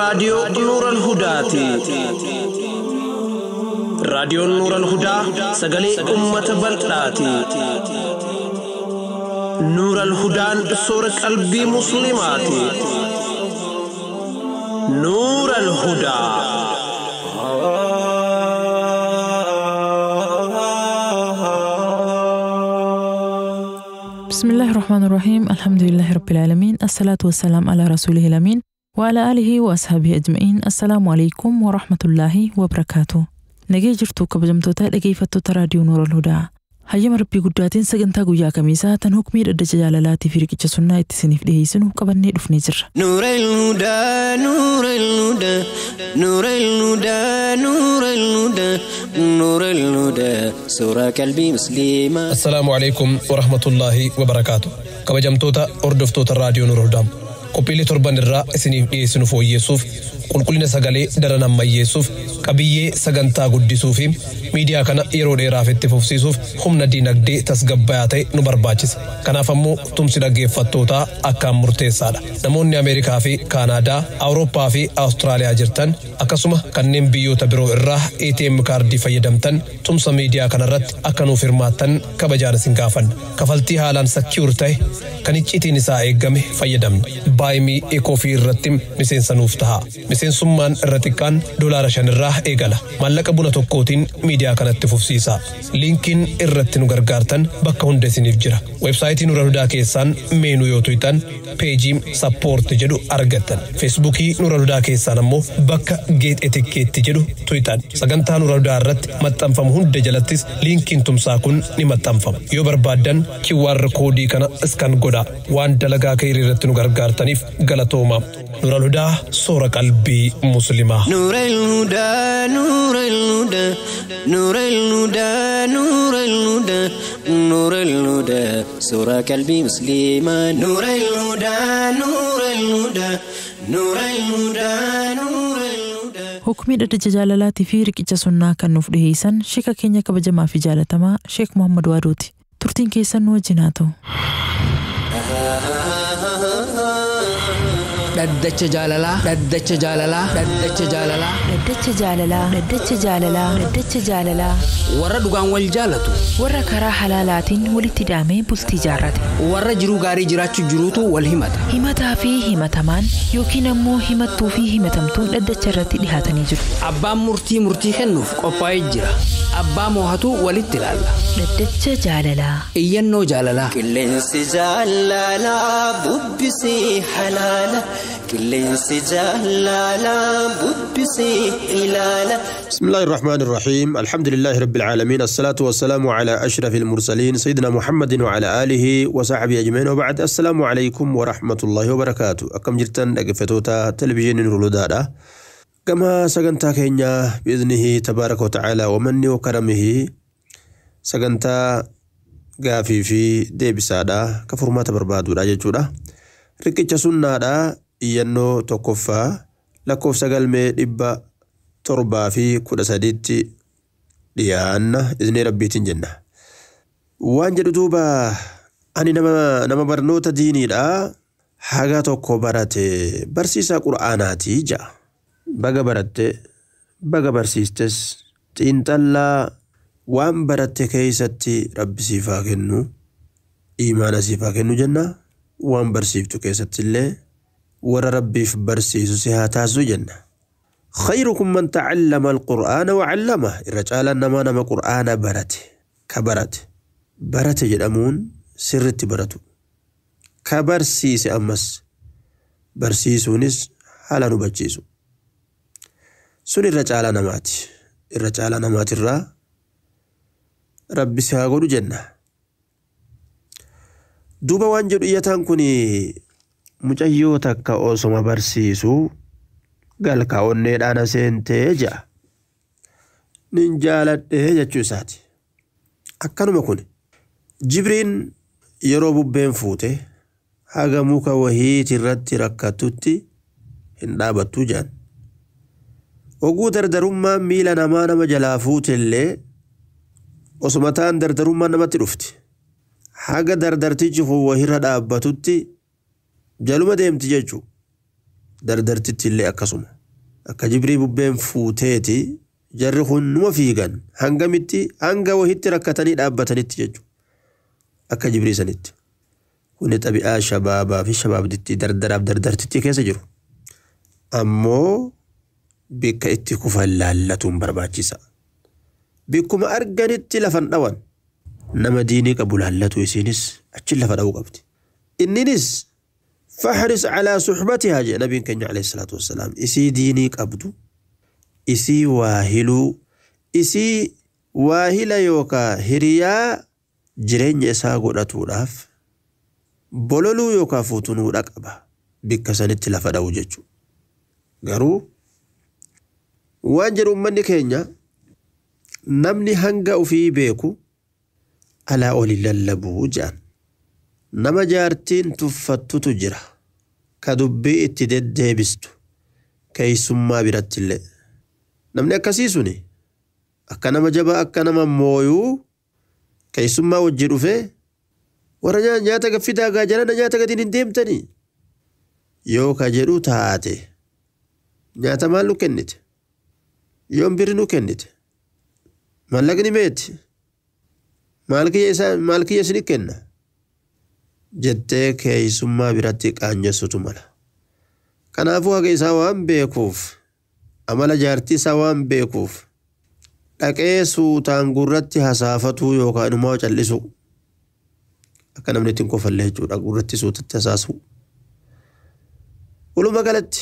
Raadiyoo Nuural Hudaati. Raadiyoon Nuural Hudaa sagalee uummata bal'aati. Nuural Hudaan soora qalbii Musliimaati. Nuural Hudaa. بسم الله الرحمن الرحيم، الحمد لله رب العالمين، الصلاة والسلام على رسوله الأمين وعلى آله وأصحابه أجمعين. السلام عليكم ورحمة الله وبركاته. Nagee jirtu kabajamtoota dhageeffattoota Raadiyoo Nuural Hudaa. Hayyama Rabbii guddaatiin sagantaa guyyaa kamiisaa tan hukmii dhaddacha jaalalaatii fi riqicha sunnaa itti isiniif dhiyeessinu qabannee dhufnee jirra. نور الهدى، نور الهدى، نور الهدى، نور الهدى، نور الهدى، سورة قلبي مسلمة. Assalaamu alaikum wa rahmatullaahi wa barakaatu. Kabajamtoota hordoftoota Raadiyoo Nuur Hudaa. Qophiilee torban irraa isiniif dhiyeessinu fooyyeessuuf, qulqullina sagalee daran ammayyeessuuf, qabiyyee sagantaa guddisuu fi miidiyaa kana yeroo dheeraaf itti fufsiisuuf humna diinagdee tasgabbayaa ta'e nu barbaachisa. Kanaaf ammoo tumsi dhaggeeffattootaa akkaan murteessaadha. Namoonni Ameerikaa fi Kaanaadaa, Awurooppaa fi Awustiraaliyaa jirtan, akkasuma kanneen biyyoota biroo irraa ATM kaardii fayyadamtan, tumsa miidiyaa kanarratti akka nuuf hirmaattan kabajaan isin gaafanna. Kafaltii haalaan secure ta'e kan icciitiin isaa eegame fayyadamna. Buy Me a Coffee irratti miseensa nuuf taha. Miseensummaan irra xiqqaan $5 irraa eegala. Maallaqa buna tokkootiin miidiyaa kanatti fufsiisa. Liinkiin irratti nu gargaartan bakka hunda isiniif jira. Weebsaayitii Nuura Hudaa keessaan menu yoo tuqxan peejii support jedhu argattan. Feesbuukii Nuura Hudaa keessaan ammoo bakka Get a Ticket jedhu tuqxan. Sagantaa Nuura Hudaa irratti maxxanfamu hunda jalattis liinkiin tumsaa kun ni maxxanfama. Yoo barbaaddan QR koodii kana scan godhaa. Waan dalagaa kee irratti nu gargaartaniif galatooma. Nuura Hudaa, soora qalbii Muslimaa. نور الهدى، نور الهدى، نور الهدى، نور الهدى، نور الهدى، سورة قلبي مسلمة. نور الهدى، نور الهدى، نور الهدى، نور الهدى. Hukmii dhaddacha jaalalaatii fi riqicha sunnaa kan nuuf dhiyeessan sheeka keenya kabajamaa fi jaalatamaa Sheek Muhammad Waadooti. Turtiin keessan nu wajjin haa ta'u. Dhaddacha jaalalaa, dhaddacha jaalalaa, dhaddacha jaalalaa. Dhaddacha jaalalaa, dhaddacha jaalalaa, dhaddacha jaalalaa. Warra dhugaan wal jaalatu. Warra karaa halaalaatiin walitti hidhamee bultii jaarrate. Warra jiruu gaarii jiraachuu jiruutu wal himata. Himataa fi himatamaan yookiin ammoo himattuu fi himatamtuun dhaddacha irratti dhihaatanii jiru. Abbaan murtii murtii kennuuf qophaa'ee jira. Abbaa moohatu walitti ilaalla. Dhaddacha jaalalaa. Iyyannoo jaalalaa. Qilleensi jaalalaa bubbisee halaala. Qilleensi jaalalaa bubbisee ilaala. بسم الله الرحمن الرحيم، الحمد لله رب العالمين، الصلاة والسلام على أشرف المرسلين سيدنا محمد وعلى آله وصحبه أجمعين، وبعد، السلام عليكم ورحمة الله وبركاته. Akkam jirtan dhaggeeffattoota تلفزيون نور الهدى؟ كما sagantaa keenya بإذنه تبارك وتعالى ومنه وكرمه sagantaa gaafii fi deebisaadha ka furmaata barbaaduudha jechuudha. Riqicha sunnaadha, iyyannoo tokkoffaa lakkoofsa galmee 713tti dhiyaanna iznii Rabbiitiin jenna. Waan jedhu duuba, ani nama barnoota diiniidha haga tokko barate, barsiisaa qur'aanaati ja'a. Baga baratte, baga barsiistes, xiinxallaa waan baratte keessatti Rabbi siif haa kennu, imaana siif haa kennu jenna. Waan barsiiftu keessatti illee warra Rabbiif barsiisu si haa taasisu jenna. خيركم من تعلم القرآن وعلمه. الرجال نما نما قرآن برته كبرت برته jedhamuun sirritti baratu ka barsiise, ammas barsiisuunis haala nu hubachiisu sun irra caalaa namaati. Irra caalaa namaatirraa Rabbi si haa godhu jenna. Duuba waan jedhu iyyataan kun, mucayyoo takka osoma barsiisu galka onneedhaan seentee ja'a. Nin jaaladhee jechuu isaati. Akkanuma kun Jibriin yeroo bubbeen fuute haga muka wahiiti irratti rakkatutti hin dhaabattu jedhan. Oguu dardarummaan miila namaa nama jalaa fuute illee osuma ta'an dardarummaan namatti dhufti. Haga dardartichi kun wahirra dhaabbatutti jaluma deemti jechuudha. Dardartitti illee akkasuma. Akka jibrii bubbeen fuuteeti jarri kun numa fiigan hangamitti hanga wahitti rakkatanii dhaabbatanitti jechuudha. Akka jibrii sanitti. Kuni xabi'aa shabaabaa fi shabaabditti dardaraaf dardartitti keessa jiru. Ammoo bikka itti kufan laallatuun barbaachisa. Bikkuma arganitti lafan dhawan. Nama diinii qabu laallatu isiinis achi lafa dha'uu qabdi. Inninis فاحرص على صحبتها جاء نبي كenya عليه الصلاة والسلام isii diinii qabdu isii waahiluu isii waahila yookaa hiriyaa jireenya isaa godhatuudhaaf bololuu yookaa fuutunuudha qaba bikka sanitti lafa dha'u jechuudha. Garuu waan jedhu uummanni keenya namni hanga ofii beeku alaa oli lallabuu jedhan. Nama jaartiin tuffattutu jira ka dubbii itti deddeebistu keessummaa birattillee. Namni akkasii suni akka nama jabaa akka nama mooyuu keessummaa wajji dhufee warra nyaata gaffidaa gaa jarana nyaata gatiin hin deemtanii yoo ka jedhu taate nyaata maal nu kennite yoon birri nu kennite mallaqni meeti maal kiyya isin kenna jettee keessummaa biratti qaanjessutu mala. Kanaafuu haga isaa waan beekuuf amala jaartii isaa waan beekuuf dhaqee suutaan gurratti hasaafatuu yookaan immoo callisu akka namni ittiin kofallee jechuudha gurratti suutatti hasaasu. Walumaa galatti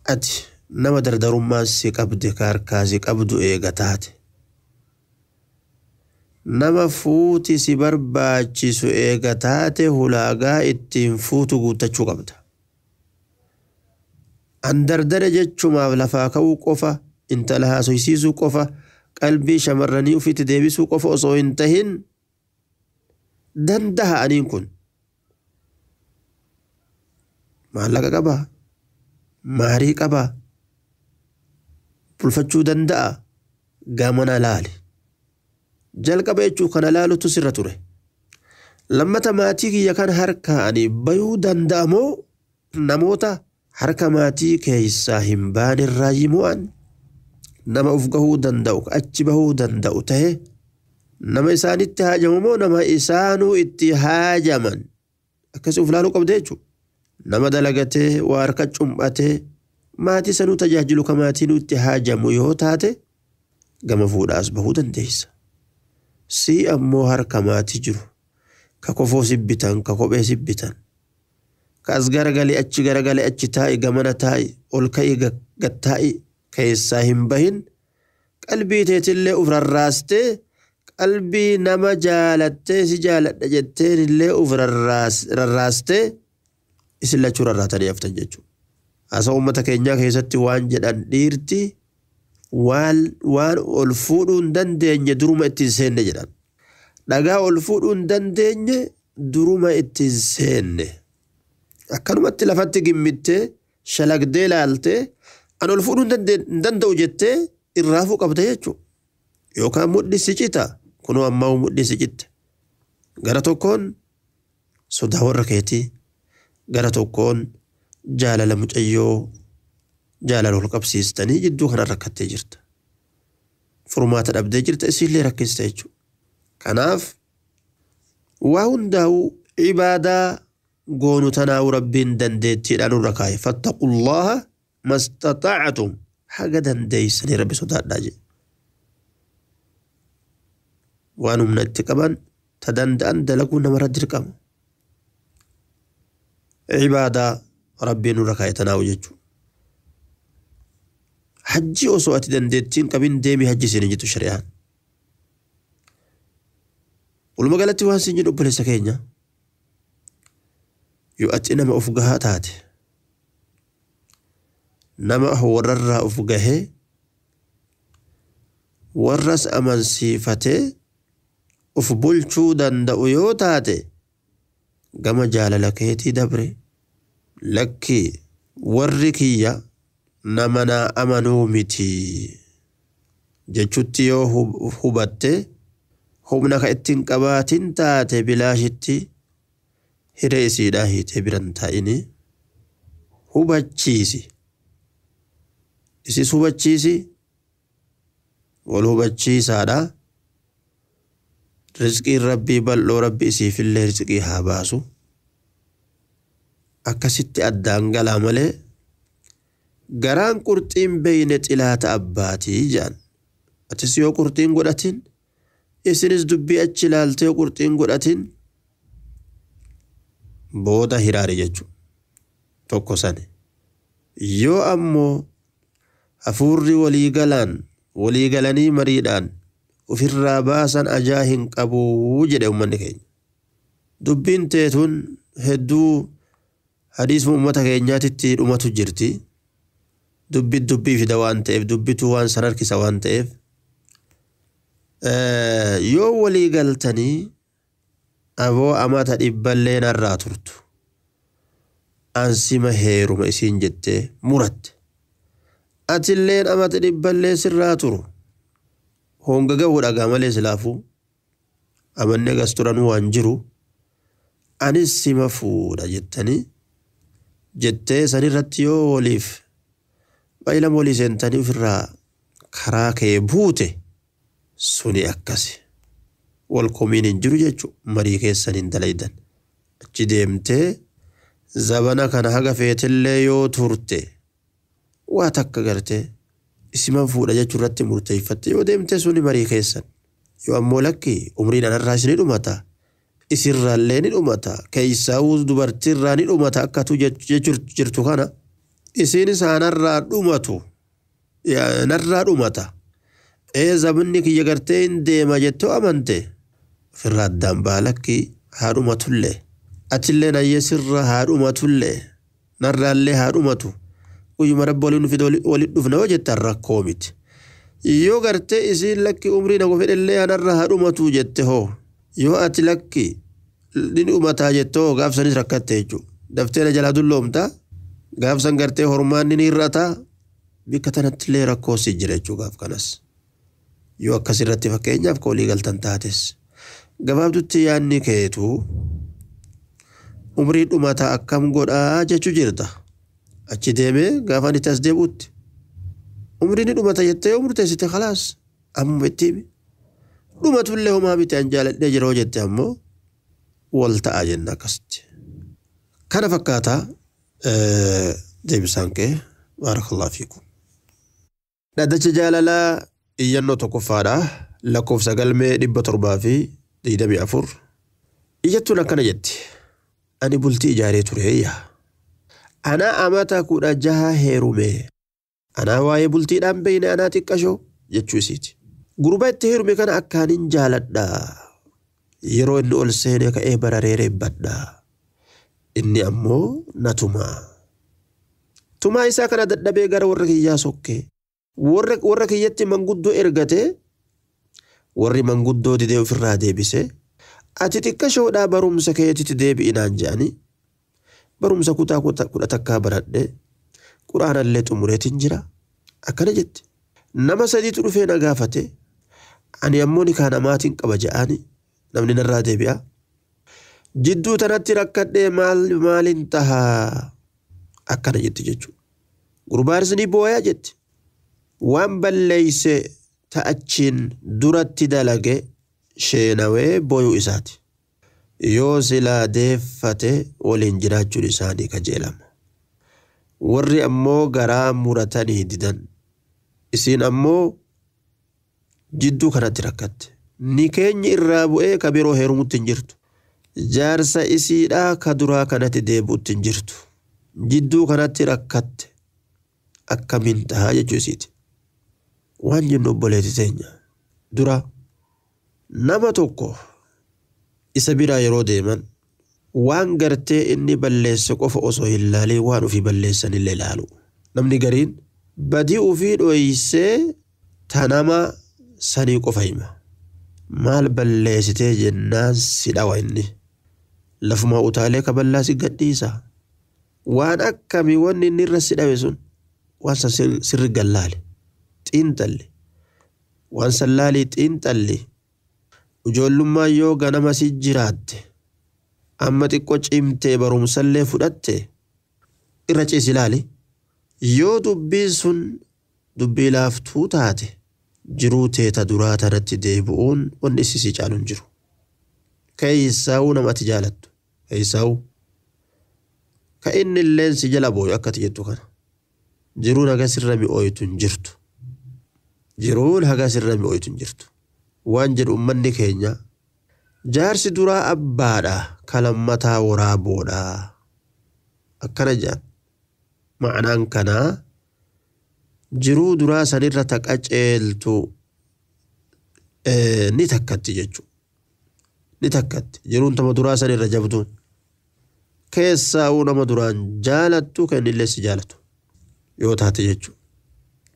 ati nama dardarummaan si qabde ka harkaa si qabdu eega taate. Nama fuuti si barbaachisu eega taate hulaagaa ittiin fuutu guuttachuu qabda. An dardare jechumaaf lafaa ka'uu qofa, intala haasofsiisuu qofa, qalbii shamarranii ofiitti deebisuu qofa osoo hin tahin danda'a aniin kun. Maallaqa qabaa? Maarii qabaa? Bulfachuu danda'a? Gamana laali. Jalqaba jechuu kana laalutu sirra ture. Lammata maatii kiyya kan harka ani bayuu danda'a moo namoota harka maatii keessaa hin baanirraa yimu'an nama of gahuu danda'u achi bahuu danda'u tahe nama isaanitti haajamu moo nama isaanuu itti haajaman akkasii of laaluu qabda jechuudha. Nama dalagatee waa harka cumbatee maatii sanuu tajaajilu ka maatiinuu itti haajamu yoo taate gama fuudhaas bahuu dandeessa. Si ammoo harka maatii jiru ka kofoo sibbitan ka kophee sibbitan ka as garagalee achi garagalee achi taa'i gamana taa'i ol ka'i gad taa'i keessaa hin bahin qalbii teetillee uf rarraastee qalbii nama jaalattee si jaaladha jetteen illee uf rarraastee isin lachuu rarraatanii haftan jechuudha. Haasaa uummata keenyaa keessatti waan jedhan dhiirti waan ol fuudhuu hin dandeenye duruma ittiin seenne jedhan. Dhagaa ol fuudhuu hin dandeenye duruma ittiin seenne. Akkanumatti lafatti gimmittee shalagdee laaltee an ol fuudhuu hin danda'u jettee irraafuu qabda jechuudha. Yookaan mudhi si cita kunoo ammaa mudhi si citte. Gara tokkoon sodaa warra keetii gara tokkoon jaalala mucayyoo jaalala ol qabsiistanii jidduu kana rakkattee jirta. Furmaata dhabdee jirta isiillee rakkista jechuudha. Kanaaf waa hundaa'u ibaadaa goonu tanaa'u rabbiin dandeettiidhaan nurra kaa'e. Fattaqullaha mastaxaacatum haga dandeessanii rabbi sodaadhaa jedhe. Waan humna itti qaban ta danda'an dalaguu namarra dirqama. Ibaadaa rabbiin nurra kaa'e tanaa'u jechuudha. Hajji osoo ati dandeettiin qabin deemi hajji siin jettu shari'aan. Walumaa galatti waan siin jedhu obboleessa keenya yoo ati nama of gahaa taate nama warrarraa of gahee warras amansiifatee of bulchuu danda'u yoo taate gama jaalala keetii dabre lakki warri kiyya nama naa amanuu miti jechutti yoo hubatte humna ka ittiin qabaatin taate bilaashitti hiree isiidhaa hiitee biran taa'ini Hubachiisi. Isis hubachiisi. Wal hubachiisaadha. Rizqiin rabbii bal'oo rabbi isiifillee rizqii haa baasu. Akkasitti addaan galaa malee garaan qurxiin beeyne xilaata abbaatii jedhan. Atis yoo qurxiin godhatin isinis dubbii achi ilaaltee yoo qurxiin godhatin booda hiraari jechuudha. Tokko sani. Yoo ammoo hafuurri walii galaan walii galanii mariidhaan ofirraa baasan ajaa hin qabuu jedhe uummanni keenya. Dubbiin teetun hedduu hadiisuma uummata keenyaatitti dhumatu jirti. Dubbi dubbii fida waan ta'eef dubbitu waan san harkisa waan ta'eef. Yoo walii galtanii aboo amata dhibballee narraa turtu. Ansima heeruma isiin jettee muratte. Atilleen amata dhibballee sirraa turu. Honga gahuu dhagaa malee silaafuu amanne gas turanuu waan jiru anis sima fuudha jettanii jettee sanirratti yoo waliif baay'ilama walii seentanii ofirraa karaa kee buute suni akkasi. Wal komiin hin jiru jechuudha marii keessan hin dalaydan. Achi deemtee zabana kana haga feetillee yoo turte waa takka gartee isiman fuudha jechuu irratti murteeffatte yoo deemte suni marii keessan. Yoo ammoo lakki umriin anarraa isin dhumata isirraallee ni dhumata keessaawuu dubartiirraa ni dhumata akkatu jechuu jirtu kana isiinis anarraa dhumatu narraa dhumata. Ee zamanni kiyya gartee hin deema jettee amante ofirraa addaan ba'a lakki haa dhumatullee atillee nayyee sirra haa dhumatullee narraallee haa dhumatu. Guyyuma rabbi waliin fide waliin dhufna yoo jettan rakkoo miti. Yoo gartee isiin lakki umrii nagu fedhellee anarra haa dhumatu jette hoo yoo ati lakki ni dhumataa jette hoo gaafsanis rakkatte jechuudha. Daftee na jalaa dulloomta gaafsan gartee hormaanni ni hir'ata bikka tanattillee rakkoo si jira jechuudha gaaf kanas. Yoo akkasirratti fakkeenyaaf ka walii galtan taates. Gabaabdutti yaadni keetu umrii dhumataa akkam godhaa jechuu jirta. Achi deemee gaafa inni as deebi'utti umriin ni dhumata jettee yoo murteessite khalaas ammuma itti himi. Dhumatullee homaa miti an jaaladhee jira hoo jette ammoo wal ta'a jenna akkasitti. Kana fakkaataa deebisaan kee baarakallahu fiikum. Dhaddacha jaalalaa iyyannoo tokkoffaadha lakkoofsa galmee 724. Iyyattuun akkana jetti. Ani bultii ijaaree tureeyya. Anaa amata 16 heerume. Anaa waa'ee bultiidhaan beeyne anaa xiqqashoo jechuu isiiti. Gurbaa itti heerume kana akkaanin jaaladha. Yeroo inni ol seenee ka'ee bararee reebbadha. Inni ammoo na tumaa. Tumaa isaa kana dadhabee gara warra kiyyaa sokkee. Warra kiyyatti manguddoo ergatee warri manguddoo didee ofirraa deebisee ati xiqqashoodhaa barumsa keetitti deebi'inaan jedhanii barumsa kutaa 11 baradhee quraanallee xumureetiin jira akkana jette. Nama sadiitu dhufee na gaafate ani ammoo ni kaan amaatiin qaba jedhaani namni narraa deebi'a. Jidduu tanatti rakkadhee maaliin tahaa akkana jetti jechuudha. Gurbaanis ni booyaa jetti. Waan balleeyse ta'achiin duratti dalage sheenawee booyuu isaati. Yoo silaa deeffate waliin jiraachuun isaanii kajeelama. Warri ammoo garaa muratanii didan. Isiin ammoo jidduu kanatti rakkatte. Ni keenyi irraa bu'ee ka biroo heerumutti hin jirtu. Jaarsa isiidhaa ka duraa kanatti deebi'utti hin jirtu. Jidduu kanatti rakkatte. Akkamiin tahaa jechuu isiiti. Waan jennu obboleetti teenya. Dura nama tokko isa biraa yeroo deeman waan gartee inni balleesse qofa osoo hin laalin waan ofii balleessan illee ilaalu. Namni gariin badii ofii dhoysee tanama sanii qofa hima. Maal balleessitee jennaan si dhawa inni. Lafuma utaalee kaballaa si gadhiisa. Waan akkamii wanni inni irra si dhawe sun waan san sirri gallaale. Xiinxalli. Waan san laalii xiinxalli. Ijoollummaa yoo ganama si jiraatte amma xiqqoo cimtee barumsallee fudhatte Irra ciisi ilaali. Yoo dubbiin sun dubbii laaftuu taate jiruu teeta duraa tanatti deebi'uun wanni isii caalu hin jiru. Keessaawuu nama ati jaalattu. Keessaawuu. Ka inni illeen si jala booyu akka ati jettu kana. Jiruun haga sirra mi'ooytu hin jirtu. Jiruun haga sirra mi'ooytu hin jirtu. Waan jedhu uummanni keenya jaarsi duraa abbaadha ka lammataa waraaboodha. Akkana jedhan. Ma'anaan kanaa jiruu duraa sanirra taqa ceeltu ni takkatti jechuudha. Ni takkatti. Jiruun tama duraa sanirra jabduun. Keessaawuu nama duraan jaalattu kan illee si jaalatu yoo taate jechuudha.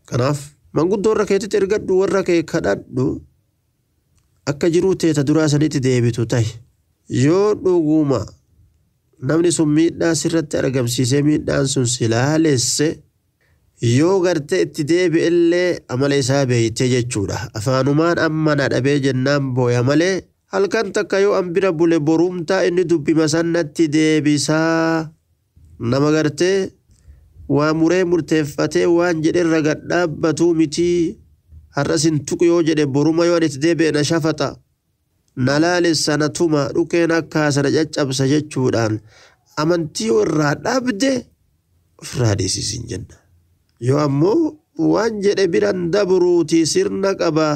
Kanaaf manguddoo warra keetitti ergadhu warra kee kadhadhu akka jiruu teeta duraa sanitti deebitu tahi. Yoo dhuguma namni sun miidhaa sirratti argamsiisee miidhaan sun si laalesse yoo gartee itti deebi'ellee amala isaa beeytee jechuudha. Afaanumaan amma na dhabee jennaan booya malee halkan takka yoo an bira bule borumtaa inni dubbima sannatti deebisaa. Nama gartee waa muree murteeffatee waan jedherra gad dhaabbatuu mitii har'as hin tuqu yoo jedhe boruma yoo ani itti deebi'e na shafata. Na laalessa na tuma dhukeen akkaa sana caccabsa jechuudhaan amantii yoo irraa dhabde ofirraa dhiisisiin jenna. Yoo ammoo waan jedhe biran dabruutii sirna qaba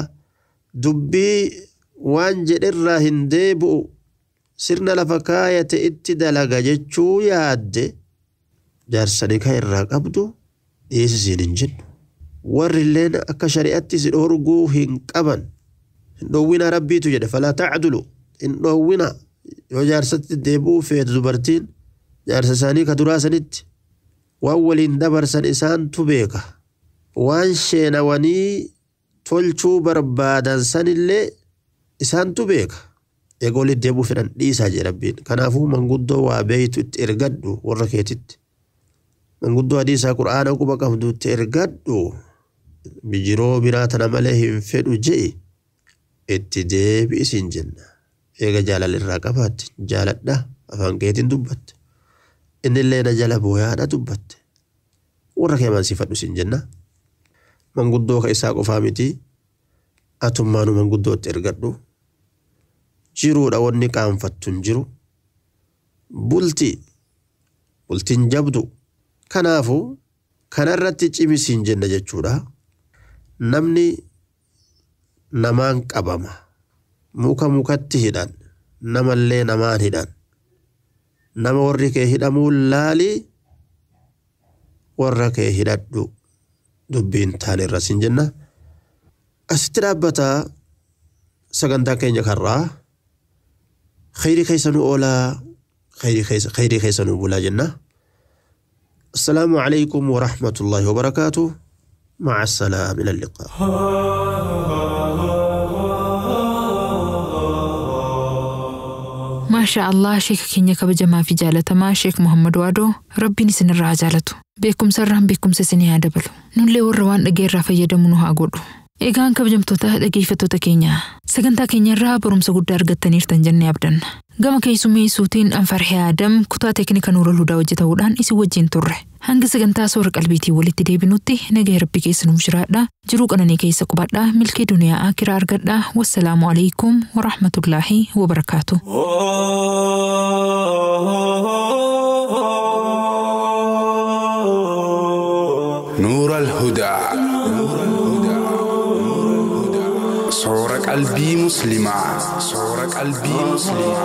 dubbii waan jedherraa hin deebi'u sirna lafa kaayate itti dalaga jechuu yaadde jaarsanii kan irraa qabdu dhiisisiin hin jennu. Warri illeen akka shari'atti si dhorguu hin qaban. Hin dhoowwina rabbiitu jedhe falaa tacdulu hin dhoowwina yoo jaarsatti deebi'uu feetu dubartiin jaarsa isaanii ka duraa sanitti waan waliin dabarsan isaantu beeka. Waan sheenawanii tolchuu barbaadan sanillee isaantu beeka. Eega walitti deebi'uu fedhan dhiisaa jedhe rabbiin. Kanaafuu manguddoo waa beeytu itti ergadhu warra keetitti. Manguddoo hadiisaa qura'aana quba qabdu itti ergadhu. Bijiroo biraa tana malee hin fedhu je'i itti deebi'isiin jenna. Eega jaalala irraa qabaatte jaaladha afaan keetiin dubbatte. Innillee na jala booyaadha dubbatte. Warra kee amansiifadhu siin jenna. Manguddoo ka isaa qofaa miti. Atummaanuu manguddoo itti ergadhu. Jiruudha wanni qaanfattu hin jiru. Bulti bultiin jabdu. Kanaafuu kanarratti cimisiin jenna jechuudha. Namni namaan qabama. Muka mukatti hidhan. Namallee namaan hidhan. Nama warri kee hidhamuun laali warra kee hidhadhu dubbiin taane irra siin jenna. Asitti dhaabbataa sagantaa keenya karraa khayrii keessa nu oolaa khayrii keessa nu bulaa jenna. السلام عليكم ورحمة الله وبركاته. مع السلامة، إلى اللقاء. Maashaa Allah, sheeka keenya kabajamaa fi jaalatamaa Sheek Muhammad Waadoo, Rabbiin isinirraa haa jaalatu. Beekumsa irraan beekumsa isinii haa dabalu. Nullee warra waan dhageenyerraa fayyadamu nu haa godhu. Egaan kabajamtoota dhageeffattoota keenya, sagantaa keenya irraa barumsa guddaa argattaniirtan jennee abdanna. Gama keessummeessuutiin Anfarhee Adam kutaa teeknika Nuurul Hudaa hojjetamuudhaan isin wajjin turre. Hanga sagantaa soora qalbiitiin walitti deebinutti nagaa Rabbi keessa nuuf jiraadha. Jiruu qananii keessa qubadhaa. Milkii duniyaa akiraa argadhaa. Wassalaamu alaikum warahmatullaahi wabarakaatu. نور الهدى صورة قلبي مسلمة، صورة قلبي مسلمة.